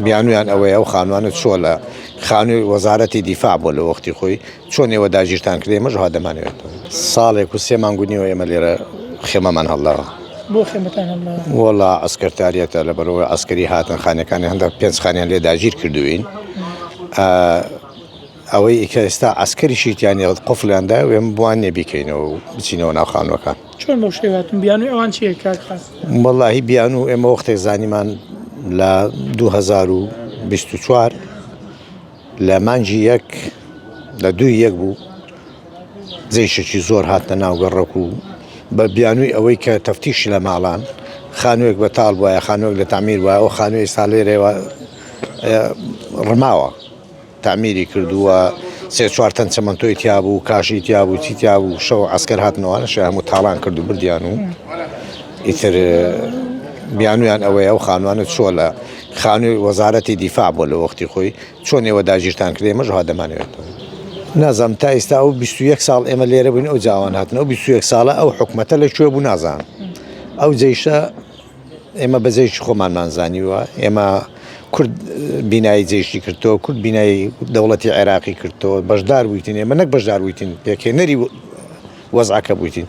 بیانویان ئەوەیە ئەو خانوانە چۆلە خانووی وەزارەتی دیفاع بووە لە وەختی خۆی چۆن ئێوە داگیرتان کرد ئێمەش وا دەمانەوێتەوە. ساڵێک و سێ مانگ و نیوە ئێمە لێرە خێمەمان هەڵداوە. بۆ خێمەتان هەڵداوە؟ وەڵا عەسکەرتاریەتە لەبەرئەوەی عەسکەری هاتن خانەکانی هەندە پێنج خانیان لێ داگیر کردووین. ئەوەی کە ئێستا عەسکەریشی تیا نیە قفڵیان دایە و ئێمە بۆمان نیە بیکەینەوە و بچینەوە ناو خانووەکان. چۆن بەو شێوە هاتن؟ بیانووی ئەوان چییە کاک قاسم؟ وەڵاهی بیانوو ئێمە وەختێک زانیمان لە 2024 لە مانگی یەک لە دووی یەک بوو جەیشێکی زۆر هاتنە ناو گەڕەک و بە بیانووی ئەوەی کە تەفتیش لە ماڵان خانوویەک بەتاڵ بوایە خانووێک لە تەعمیر بوایە ئەو خانووی ئێستا لێرەوە ڕماوە. تەعمیری کردووە سێ چوار تەن چەمەنتۆی تیا بوو کاشی تیا بوو چی تیا بوو شەو عەسکەر هاتنەوە شە هەموو تاڵان کرد و بردیان و ئیتر بیانویان ئەوەیە ئەو خانوانە چۆلە خانووی وەزارەتی دیفاع بووە لە وەختی خۆی چۆن ئێوە داگیرتان کرد ئێمەش وا دەمانەوێتەوە نازانم تا ئێستا ئەو 21 ساڵ ئێمە لێرە بووین ئەو جاوان هاتن ئەو 21 ساڵە ئەو حکومەتە لە کوێ بوو نازانم ئەو جەیشە ئێمە بە جەیشی خۆمانمان زانیوە، ئێمە کورد بینایی جەیشی کردەوە، کورد بینایی دەوڵەتی عێراقی کردەوە، بەشدار بوویتین، ئێمە نەک بەشدار بوویتین، پێکهێنەری وەزعەکە بوویتین.